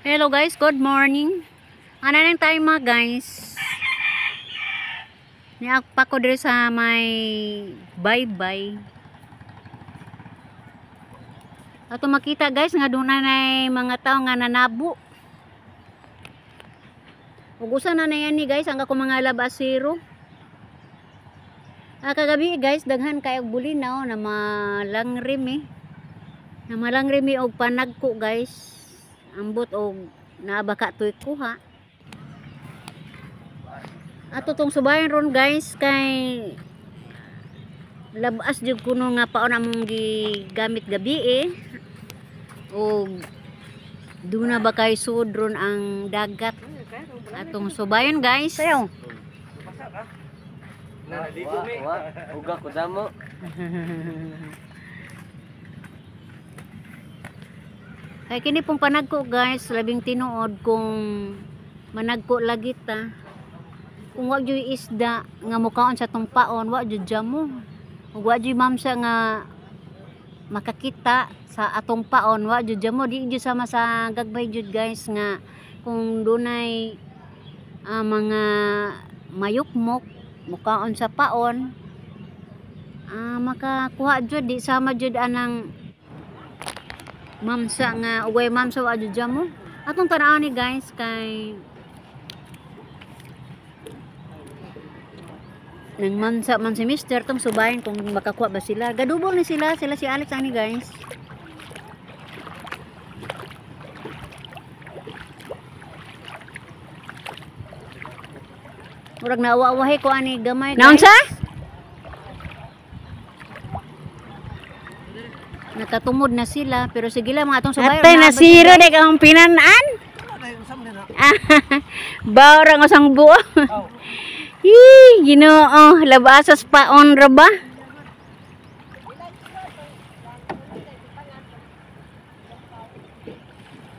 Hello guys, good morning. Ana nang tayo mga guys. Niakpa ko diri sa may bye-bye. Ato makita guys nga doon na mga tao nga nanabo. Ug usa na na yan ni guys ang ako mga labasero. Kagabi guys daghan kay og bulinaw na malangrim eh. Na malangrim eh og panagko guys. Ambot og naabaka tuy kuha. Ato tong subayan ron guys kay labas jud kuno nga paon among gigamit gabi eh. Og duna ba kay suod ron ang dagat. Atong subayan guys. Sayo. Uga ko damo. Kay kini pong panagko guys, labing tinuod kung managko lagi ta. Kung wa jud isda nga mukaon sa tong paon, wa jud jamo. Ug wa jud mamsa nga makakita sa atong paon, wa jud jamo. Di jud sama sa gagbay jud guys nga kung dunay mga mayukmok mukaon sa paon, makakuha jud, di sama jud anang mamsa nga uway mamsa wa jud jamo. Atong tan-awon ni guys kay nang mamsa man si mister tong subayin kung makakuha ba sila. Gadubo ni sila, sila si Alex ani guys. Murag naawa-awahi ko ani gamay guys. Naunsa? Nakatumod na sila pero sige lang mga atong subayon. Atay na zero dek ang pinan-an. Baw ra ang usang buo. Hi, Ginoo, labasas pa on ra ba?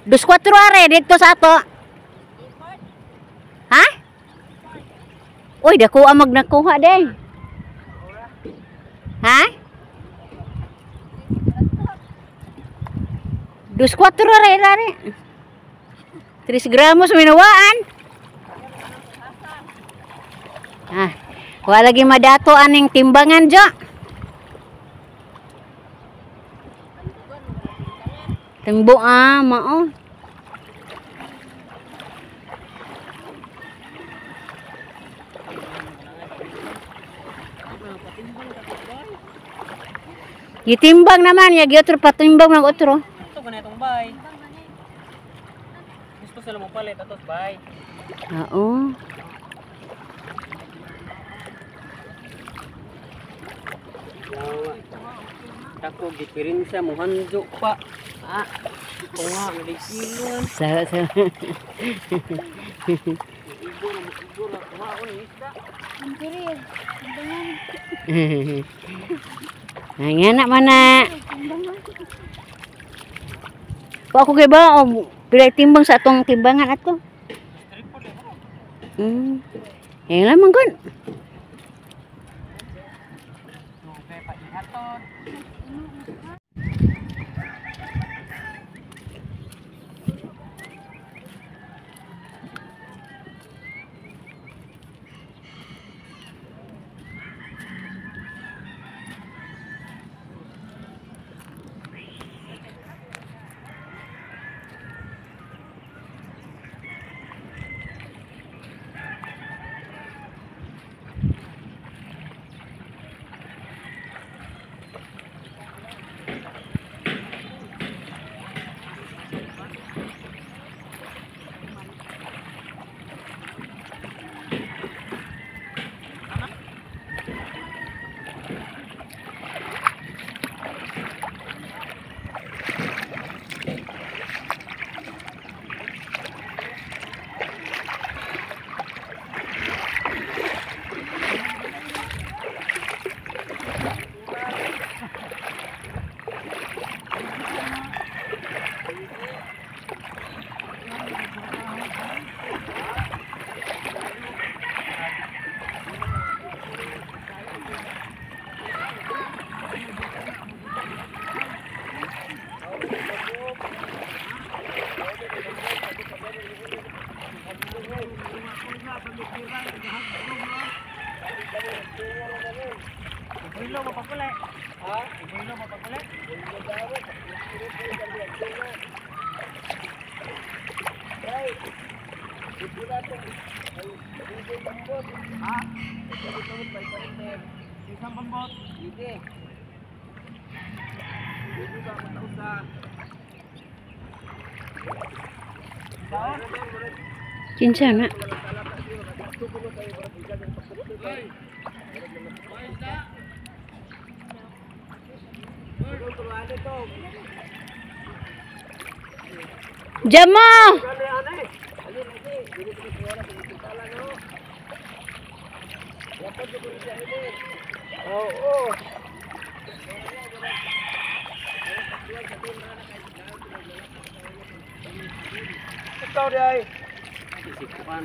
Dos kwatro are dito sa ato. Ha? Uy, dako ang magnakuha day. Ha? Dos kwatro are are. 3 gramos minawaan. Ah, wala lagi madato aning timbangan jo. Tengbo mao. Gitimbang naman ya giotro patimbang ng otro. Ito ganitong itong bay. Gusto sila mo palit atos bay. Oo. Ako gipirinsa mo hanjo pa. Ah. Ko nga naligilon. Sa sa. Igo na mo igo na kuhaon ni isda. Ay, nga na mana. Wa ako kay ba o pila timbang sa atong timbangan ato. Ay lamang gon. Ha? Isang pambot. Hindi. Hindi ba ako sa Kinsa na? Jamo! Oo. Ikaw di ay. Isikuan.